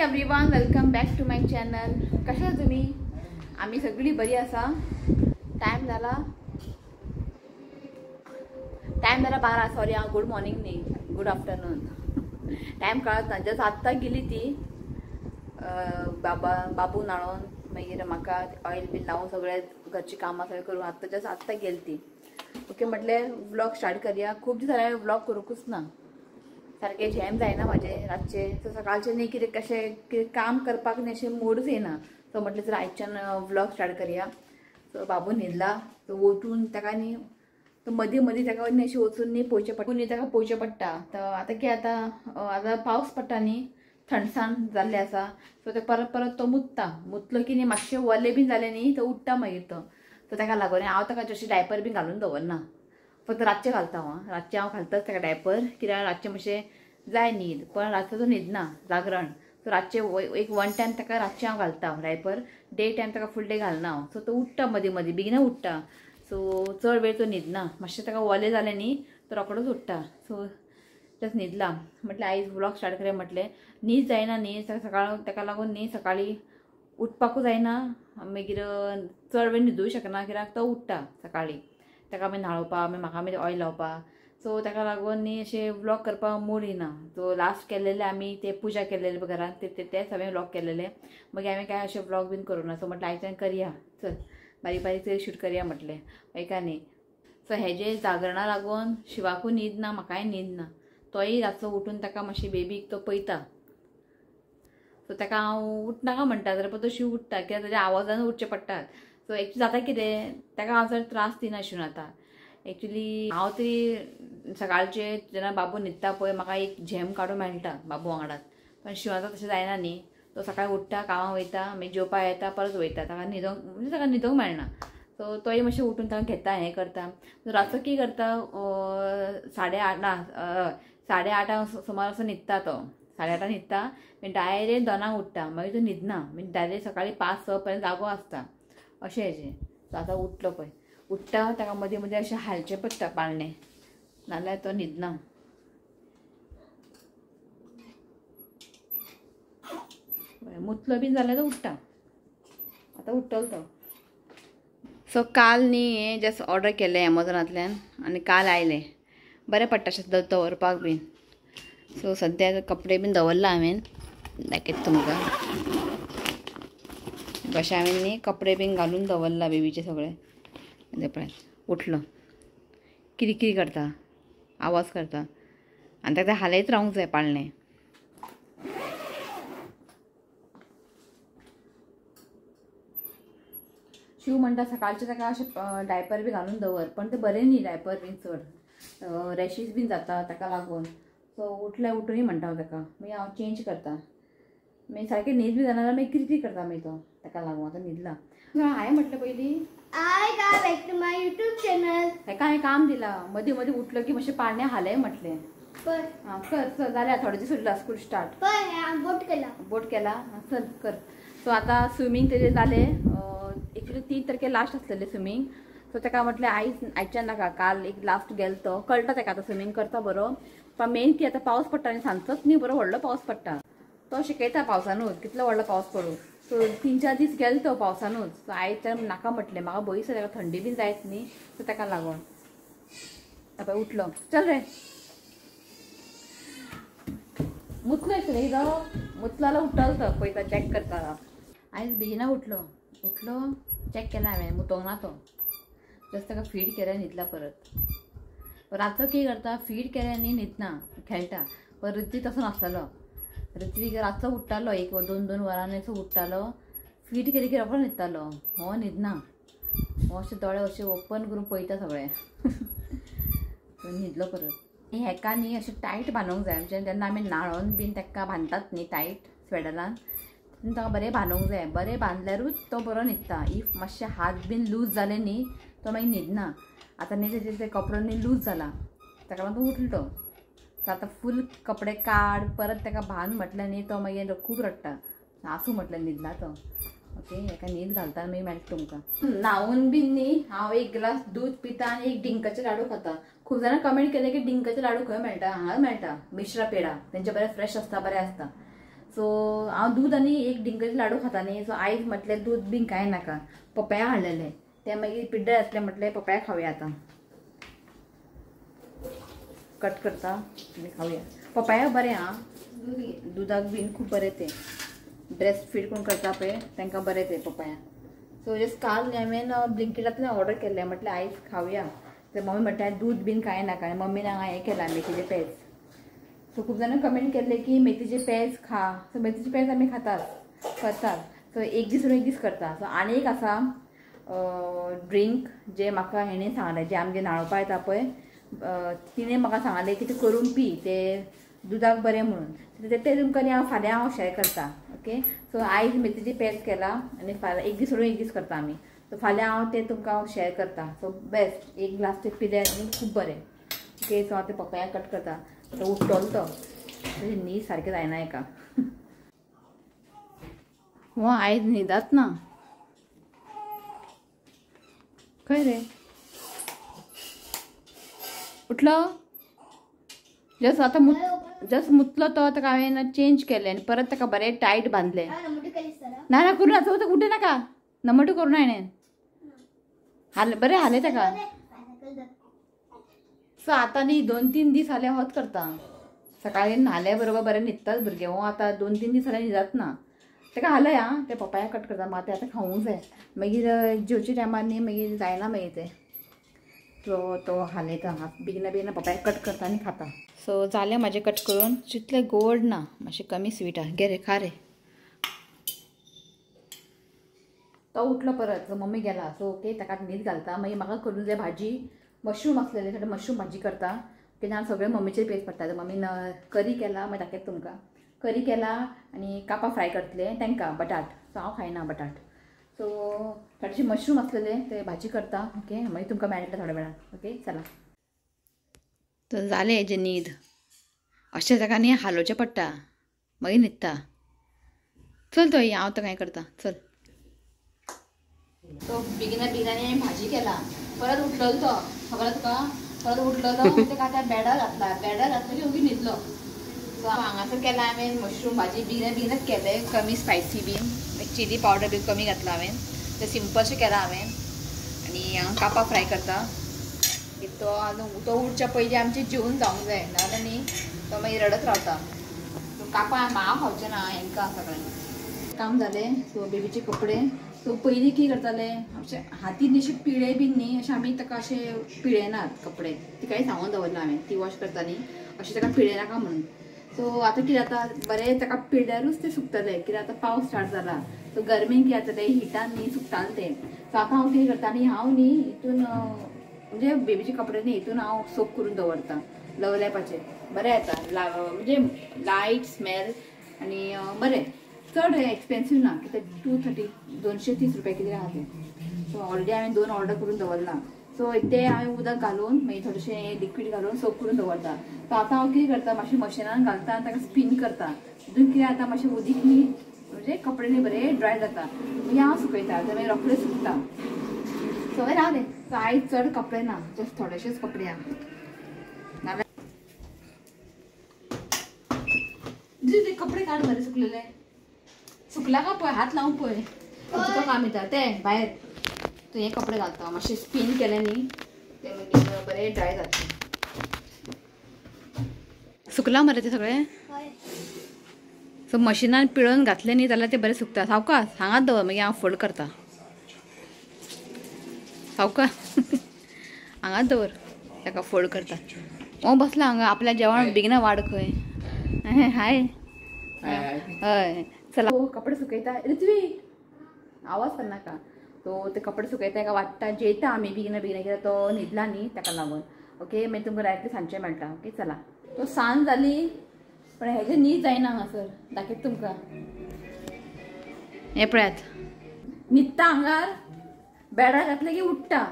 Everyone, welcome back to my channel. कशा तुम्ही? आम्ही सगळी बरी आसा. टाइम झाला 12. सॉरी हां, गुड मॉर्निंग न्ही, गुड आफ्टरनून. टायम कळत ना. जस्ट आत्तां गेली ती बाबा बाबू न्हाणोन मागीर म्हाका ऑयल बीन लावून सगळे घरची कामां सगळें करून आत्तां जस्ट आत्तां गेली ती. ओके म्हटलें व्लॉग स्टार्ट करया. खूब दीस जाले हांवें व्लॉग करूंकूच ना. सारकें झेम जायना म्हाजें रातचें. सो सकाळचें न्ही कितें कशें कितें काम करपाक न्ही अशें मूडच येना. सो म्हटलें चल आयच्यान व्लॉग स्टार्ट करया. सो बाबू न्हिदला, सो वचून ताका न्ही तो मदीं मदीं ताका न्ही अशें वचून न्ही पळोवचें पडटा, न्ही ताका पळोवचें पडटा. तर आतां कितें आतां आतां पावस पडटा न्ही, थंडसाण जाल्लें आसा. सो ते परत परत तो मुत्ता, मुतलो की न्ही मातशें वलें बीन जालें न्ही तो उठ्ठा मागीर तो. सो ताका लागून हांव ताका जशें डायपर बीन घालून दवरना, फक्त रातचें घालता हांव. रातचें हांव घालताच ताका डायपर, कित्याक रातचें मातशें जाय न्हीद, पण रातचो तो न्हिदना जागरण. सो रातचें एक वन टायम ताका रातचें हांव घालता डायपर, डे टायम ताका फूल डे घालना हांव. सो तो उठ्ठा मदीं मदीं, बेगीन उठ्ठा. सो चड वेळ तो न्हिदना, मातशें ताका वलें जालें न्ही तो रोकडोच उठ्ठा. सो जस्ट न्हिदला म्हटलें आयज व्लॉग स्टार्ट करया. म्हटलें न्हीद जायना न्ही सकाळ, ताका लागून न्ही सकाळीं उठपाकूच जायना, मागीर चड वेळ न्हिदूंक शकना कित्याक तो उठ्ठा सकाळीं. ताका मागीर न्हाणोवपा, मागीर म्हाका मागीर ऑयल लावपा. सो ताका लागून न्ही अशें व्लॉग करपाक मूड येना. सो लास्ट केल्लेले आमी ते पुजा केल्लेले घरांत तेच हांवें व्लॉग केल्लेले. मागीर हांवें कांय अशें व्लॉग बीन करूं ना. सो म्हटलें आयच्यान करया, चल बारीक बारीक तरी शूट करया म्हटलें एका न्ही. सो हेजे जागरणा लागून शिवाकूय न्हीद ना, म्हाकाय न्हीद ना. तोय रातचो उठून ताका मातशें बेबीक तो पळयता. सो ताका हांव उठनाका म्हणटा, जाल्यार पण तो शिव उठ्ठा, कित्याक ताज्या आवाजान उठचें पडटात. सो एक्चुली जाता कितें ताका हांव चड त्रास दिना शिवन. आतां एक्चुली हांव तरी सकाळचें जेन्ना बाबू न्हिदता पळय म्हाका एक झेम काडूंक मेळटा बाबू वांगडाच, पण शिवाचो तशें जायना न्ही. तो सकाळी उठ्ठा, कामाक वयता, मागीर जेवपाक येता, परत वयता. ताका न्हिदोंक म्हणजे ताका न्हिदोंक मेळना. सो तोय मातशें उठून ताका घेता, हें करता. रातचो कितें करता, 8:30 ना 8:30 सुमार असो न्हिदता तो. 8:30 न्हिदता, मागीर डायरेक्ट 2 उठ्ठा, मागीर तो न्हिदना, मागीर डायरेक्ट सकाळीं 5-6 पर्यंत जागो आसता अशें हेजें. सो आतां उठलो पळय, उठ्ठा ताका मदीं मदीं अशें हालचें पडटा पाळणें, नाल्यार तो न्हिदना. मुतलो बीन जाल्यार तो उठ्ठा. आतां उठ्ठलो तो. सो काल न्ही हें जस्ट ऑर्डर केलें एमेझॉनांतल्यान आनी काल आयलें. बरें पडटा अशें दवरपाक बीन. सो सद्या कपडे बीन दवरला हांवें, दाखयता तुमकां. कशें हांवें न्ही कपडे बीन घालून दवरला बेबीचे सगळे. पळय उठलो, किरी करता, आवाज करता आनी ताका हालयत रावंक जाय पाळणें. शिव म्हणटा सकाळचें ताका अशें डायपर बी घालून दवर, पण तें बरें न्ही डायपर बीन चड रॅशीस बीन जाता ताका लागून. सो उठले उठूनय म्हणटा हांव ताका, मागीर हांव चेंज करता. मागीर सारकें न्हीद बी जायना जाल्यार मागीर किरकिर करता मागीर तो, ताका लागून आतां न्हिदला. हांवें म्हटलें पयलीं hi guys, back to my YouTube channel. हेका हांवें काम दिलां, मदीं मदीं उठलो की मातशें पाळणें हालय म्हटलें. कर चल, जालें थोडे दीस उरला स्कूल स्टार्ट. बोट केला, बोट केला, चल कर. सो आतां स्विमींग तेजें जालें. एक्चुली 3 तारखे लास्ट आसलेलें स्विमींग. सो ताका म्हटलें आयज आयच्यान नाका, काल एक लास्ट गेलो तो कळटा ताका आतां स्विमींग करता बरो. पण मेन की आतां पावस पडटा आनी सांजचोच न्ही बरो व्हडलो पावस पडटा, तो शिकयता पावसानूच कितलो व्हडलो पावस पडूं. सो 3-4 दीस गेलो तो पावसानूच. सो आयच्यान नाका म्हटलें, म्हाका भंय दिसता ताका थंडी बीन जायत न्ही, सो ताका लागून. पळय उठलो, चल रे. मुतलो रे तो, मुतलो जाल्यार उठ्ठलो तो, पळयता चॅक करता. आयज बेगिना उठलो, उठलो चॅक केला हांवें, मुतोंक ना तो, जस्ट ताका फीड केलें न्हिदला परत. रातचो कितें करता, फीड केलें न्ही न्हिदना, खेळटा. पण ऋत्वीक तसो नासतालो, ऋत्वीक रातचो उठ्ठालो 1-2 वरांनी असो उठ्ठालो, फीड केली की रोकडो न्हिदतालो. हो न्हिदना, हो अशे दोळे अशे ओपन करून पळयता सगळें. न्हिदलो परत. हेका न्ही अशें टायट बांदूंक जाय, म्हणजे जेन्ना आमी न्हाणोन बीन ताका बांदतात न्ही टायट स्वेटरान, ताका बरें बांदूंक जाय. बरें बांदल्यारूच तो बरो न्हिदता. If मातशे हात बीन लूज जाले न्ही तो मागीर न्हिदना. आतां न्ही तेजे ते कपडो न्ही लूज जाला, ताका लागून तो उठलो. सो आतां फूल कपडे काड परत ताका बांद म्हटलें न्ही तो मागीर खूब रडटा. आसूं म्हटलें न्हिदला तो. ओके, हेका न्हीद घालता मागीर मेळटा तुमकां. न्हांवून बीन न्ही हांव 1 ग्लास दूद पिता आनी 1 डिंकाचे लाडू खाता. खूब जाणां कमेंट केले की डिंकाचे लाडू खंय मेळटा, हांगा मेळटा मिश्रा पेडा, तेंचे बरे फ्रेश आसता, बरें आसता. सो हांव दूद आनी एक डिंकचे लाडू खाता न्ही. सो आयज म्हटलें दूद बीन कांय नाका, पपया हाडलेले ते मागीर पिड्ड्यार जातले म्हटलें पपया खावया. आतां कट करता आनी खावया. पपाया बरें आं, दुदाक बीन खूब बरें तें. ब्रेस्ट फीड कोण करता पळय तांकां बरें तें पपाया. सो जस्ट काल हांवें ब्लिंकिटांतल्यान ऑर्डर केल्लें, म्हटलें आयज खावया. तर मम्मी म्हटल्यार दूद बीन कांय नाका आनी मम्मीन हांगा हें केलां मेथीचें पेज. सो खूब जाणां कमेंट केल्ले की मेथीचें पेज खा. सो मेथीचें पेज आमी खातात करतात. सो एक दीस एक दीस करता. सो आनी एक आसा ड्रिंक जे म्हाका हेणें सांगलें, जे आमगे न्हाणोवपा येता पळय तिणें म्हाका सांगलें की तें करून पी, तें दुदाक बरें म्हणून. तें तुमकां न्ही हांव फाल्यां हांव शेअर करता. ओके, सो आयज मेथीचें पेज केला आनी फाल्यां एक दीस सोडून एक दीस करता आमी. सो फाल्यां हांव तें तुमकां हांव शेअर करता. सो बेस्ट एक ग्लास तें पिल्यार न्ही खूब बरें. ओके, सो हांव तें पपया कट करता. तो उठ्ठलो तो तेजी न्हीद सारकें जायना एका. हो आयज न्हिदात ना खंय रे, उठलो जस्ट आतां जस्ट मुतलो तो ताका हांवें चेंज केलें आनी परत ताका बरें टायट बांदलें. ना ना करूं ना, चवथ उठे नाका, नमटू करूं ना हेणें हाले बरें हाले ताका. सो आतां न्ही 2-3 दीस जाले होच करता. सकाळीं न्हाले बरोबर बरें न्हिदतात भुरगे. हो आतां 2-3 दीस जाले न्हिदत ना. ताका हालय आं, ते पपाया कट करता म्हाका तें आतां खावूंक जाय. मागीर जेवच्या टायमार न्ही मागीर जायना मागीर तें. सो तो हालयता बेगिना बेगिना पपाया कट करता आनी खाता. सो जालें म्हाजें कट करून. तितलें गोड ना, मातशें कमी स्वीट आहा. घे रे खा रे. तो उठलो परत. सो मम्मी गेला. सो ओके ताका न्हीद घालता. मागीर म्हाका करूंक जाय भाजी. मशरूम आसलेले थोडे मशरूम भाजी करता. कित्याक सगळें मम्मीचेर पेज पडटा. मम्मीन करी केला, मागीर दाखयता तुमकां. करी केला आनी कापां फ्राय करतले तांकां बटाट. सो हांव खायना बटाट. सो थोडेशे मशरूम आसलेले ते भाजी करता. ओके, मागीर तुमकां मेळटा थोड्या वेळान. ओके चला. तर जालें हेजें न्हीद. अशें ताका न्ही हालोवचें पडटा मागीर न्हिदता. चल तो हांव तो कांय करता चल. तो बेगिना बेगिनानी हांवें भाजी केला. परत उठलेलो तो, खबर आसा तुका? परत उठलेलो ताका आतां बेडार घातला. बेडार घातलो की ओगी न्हिदलो. सो हांगासर केला हांवें मशरूम भाजी. बेगिना बेगिनच केलें, कमी स्पायसी बीन, चिली पावडर बी कमी घातला हांवें. तें सिंपलशें केलां हांवें. आनी हांव कापां फ्राय करता. तो तो उठच्या पयलीं आमचें जेवण जावंक जाय, नाजाल्यार न्ही तो मागीर रडत रावता. सो कापां म्हाका खावचें ना, हेंकां सगळ्यांक. काम जालें. सो बेबीचे कपडे. सो पयलीं कितें करताले, अशें हातीन अशे पिळे बीन न्ही अशें आमी ताका अशें पिळेनात कपडे. तिकाय सांगून दवरलां हांवें, ती वॉश करता न्ही अशें ताका पिळेनाका म्हणून. सो आतां कितें जाता, बरें ताका पिळ्यारूच तें सुकतलें. कित्याक आतां पावस स्टार्ट जाला. सो गरमेन कितें जातलें, हिटान न्ही सुकतालें तें. सो आतां हांव कितें करता न्ही, हांव न्ही हितून म्हणजे बेबीचे कपडे न्ही हितून हांव सोक करून दवरता लवलॅपाचेर. बरें येता, म्हणजे लायट स्मेल आनी बरें, चड एक्सपेन्सीव ना. कितें 230 230 रुपया कितें आहा तें. सो ऑलरेडी हांवें 2 ऑर्डर करून दवरलां. सो तें हांवें उदक घालून मागीर थोडेशें लिक्वीड घालून सोक करून दवरता. सो आतां हांव कितें करता, मातशें मशिनान घालता आनी ताका स्पीन करता. तितून कितें जाता, मातशें उदीक न्ही म्हणजे कपडे न्ही बरे ड्राय जाता. मागीर हांव सुकयता, ते मागीर रोखडे सुकता. सो रावलें. सो आयज चड कपडे ना, जस्ट थोडेशेच कपडे आहा. नाजाल्यार ते कपडे काड बरे सुकलेले. सुकला का पळय, हात लावन पळय तुका काम येता ते भायर. तूं हे कपडे घालता, मातशें स्पीन केलें न्ही ते मागीर बरें ड्राय जाता. सुकला मरे ते सगळें. सो मशिनान पिळून घातलें न्ही जाल्यार ते बरें सुकता. सावकाश हांगाच दवर, मागीर हांव फोल्ड करता. सावकाश हांगाच दवर, ताका फोल्ड करता. हो बसला हांगा आपल्या जेवण बेगिना वाड खंय. हाय हय चला. कपडे सुकयता ऋत्विक, आवाज करनाका. तो ते कपडे सुकयता का वाडटा, जेयता आमी बेगिना बेगिना, कित्याक तो न्हिदला न्ही ताका लागून. ओके, मागीर तुमकां रातले सांजचें मेळटा. ओके चला. तो सांज जाली पण हेजे न्हीद जायना हांगासर, दाखयता तुमकां. हें पळयात, न्हिदता हांगार बेडार घातलें की उठ्ठा.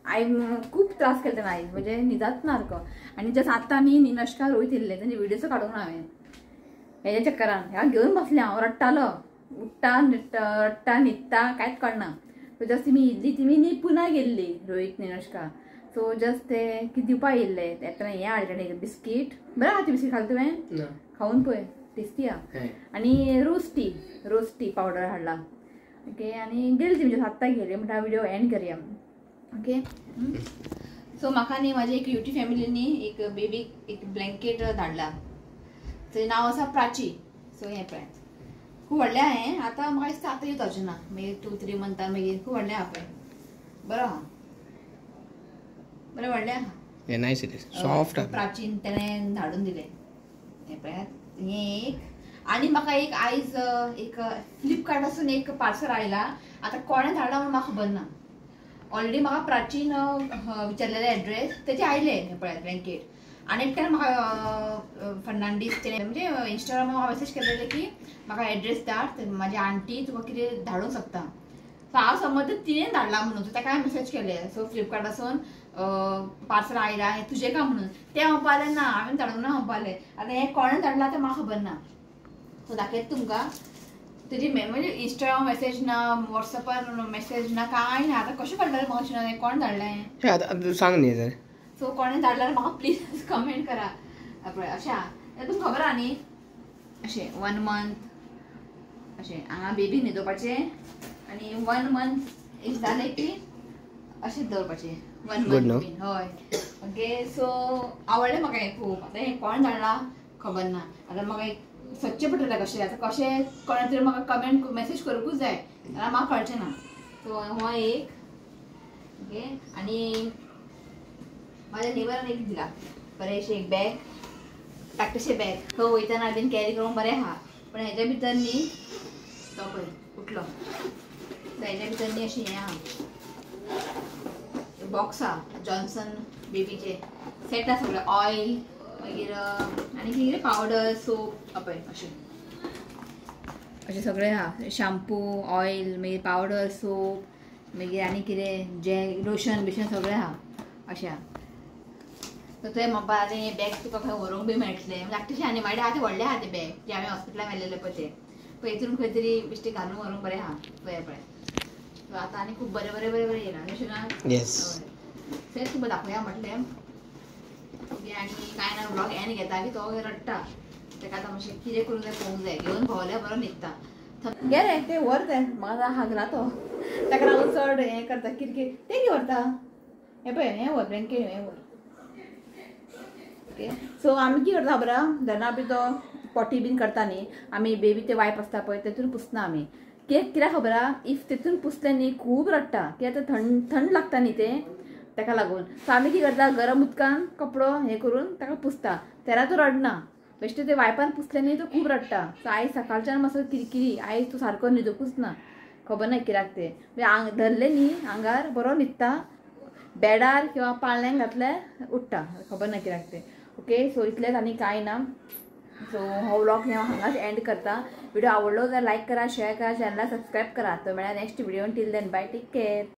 आई खूब त्रास केले तेणें आयज, म्हणजे न्हिदात ना सारको. आनी जस्ट आतां न्ही निनश्कार रोहित येयल्ले, तेंचे व्हिडियोसो काडूंक ना हांवें हेज्या चक्करान. ह्या घेवन बसलें हांव, रडटालो, उठ्ठा रडटा न्हिदता कांयच कळना. सो जस्ट तिमी येयल्ली, तिमी न्ही पुना गेल्ली रोहित निनश्का. सो जस्ट ते कितें दिवपा येयल्ले, येतना हें हाडलें बिस्कीट. बरें आहा ती बिस्कीट खाली तुवें? खावन पळय. टेस्टी आहा. आनी रोज टी पावडर हाडला. ओके आनी गेली ती म्हणजे आत्तां गेली म्हणटा व्हिडिओ एंड करया. ओके सो म्हाका न्ही म्हाजी एक युट्यूब फॅमिलीनी एक बेबीक एक ब्लँकेट धाडला, तेजें नांव आसा प्राची. सो हें पळय खूब व्हडलें आहा हें, आतां म्हाका दिसता आतां यूज जावचें ना, मागीर 2-3 मंथान मागीर खूब व्हडलें आहा पळय, बरो आहा, बरें व्हडलें आहा. Nice it is, soft. प्राचीन तेणें धाडून दिलें हें पळयात. हें एक आनी म्हाका एक आयज एक फ्लिपकार्टासून एक पार्सल आयला, आतां कोणें धाडला म्हणून म्हाका खबर ना. ऑलरेडी म्हाका प्राचीन विचारलेले एड्रेस तेजे आयले हें पळयात ब्लँकेट. आनी एकट्यान म्हाका फर्नांडीस तेणें म्हणजे इंस्टाग्रामार म्हाका मेसेज केलेले की म्हाका एड्रेस धाड, म्हाजी आंटी तुका कितें धाडूंक शकता. सो हांव समज तिणें धाडला म्हणून, सो ताका हांवें मेसेज केले, सो फ्लिपकार्टासून पार्सल आयला हें तुजें काय म्हणून. तें म्हणपालें ना हांवें धाडूंक ना म्हणपालें. आतां हें कोणें धाडलां तें म्हाका खबर ना. सो दाखयता तुमकां तेजी म्हणजे इंस्टाग्राम मेसेज ना, वॉट्सएपार मेसेज ना, कांय ना. आतां कशें कळटलें म्हाका हें कोण धाडलें आतां सांग न्ही सर. सो कोणें धाडल्यार म्हाका प्लीज कमेंट करा. पळय अशें आहा, तुमकां खबर आहा न्ही, अशें 1 मंथ अशें हांगा बेबी न्हिदोवपाचें आनी 1 मंथ एक जालें की अशें दवरपाचें 1 मंथ बीन. हय ओके सो आवडलें म्हाका हें खूब. आतां हें कोण धाडलां खबर ना, आतां म्हाका एक सदचें पडटलें कशें, आतां कशें कोणें तरी म्हाका कमेंट मेसेज करूंकूच जाय, जाल्यार म्हाका कळचें ना. सो हो एक ओके. आनी म्हाज्या नेबरान एक दिला बरेंशें एक बॅग, धाकटेशें बॅग, खंय वयतना बीन कॅरी करूंक बरें आहा. पण हेज्या भितर न्ही तो पळय उठलो, सो हेज्या भितर न्ही अशें हें आहा, बॉक्स आहा जॉन्सन बेबीचे सेट आहा सगळें, ऑयल मागीर आनी कितें पावडर सोप पळय अशें अशें सगळें आहा, शॅम्पू ऑयल मागीर पावडर सोप मागीर आनी कितें जे लोशन बिशन सगळें आहा अशें आहा. सो थंय म्हणपा आतां हें बॅग तुका खंय व्हरूंक बी मेळटलें, धाकटेशें आनी मागीर आहा तें व्हडलें आहा तें बॅग जें हांवें हॉस्पिटलान व्हेलेलें पळय तें, पळय हितून खंय तरी बेश्टें घालून व्हरूंक बरें आहा. पळय पळय सो आतां आनी खूब बरें बरें बरें बरें येयलां अशें ना. तेंच तुमकां दाखोवया म्हटलें. ओके आनी कांय ना व्लॉग एंड घेता की तो रडटा, ताका आतां मातशें कितें करूंक जाय पळोवंक जाय, घेवन भोंवल्यार बरो न्हिदता. गेलें तें व्हर तें म्हाका हागला तो, ताका लागून चड हें करता किरकिर. तें कितें व्हरता हें पळय, हें व्हर ब्लँकेट हें व्हर. ओके सो आमी कितें करता खबर आहा, जेन्ना आमी तो पॉटी बीन करता न्ही, आमी बेबी ते वायप आसता पळय तेतून पुसना आमी. कित्याक खबर आहा, if तेतून पुसलें न्ही खूब रडटा, कित्याक तें थंड थंड लागता न्ही तें, ताका लागून. सो आमी कितें करता, गरम उदकान कपडो हें करून ताका पुसता, तेन्ना तो रडना. बेश्टें ते वायपान पुसलें न्ही तो खूब रडटा. सो आयज सकाळच्यान मातसो किरकिरी, आयज तूं सारको न्हिदोकूच ना, खबर ना कित्याक तें. म्हणजे आंग धरलें न्ही आंगार बरो न्हिदता, बेडार किंवा पाळण्यांक घातल्यार उठ्ठा, खबर ना कित्याक तें. ओके सो इतलेंच आनी कांय ना. सो हो व्लॉग हांव हांगाच एंड करता. व्हिडिओ आवडलो जाल्यार लायक करा, शेअर करा, चॅनला सबस्क्रायब करा. तो मेळ्ळा next video, till then bye, take care.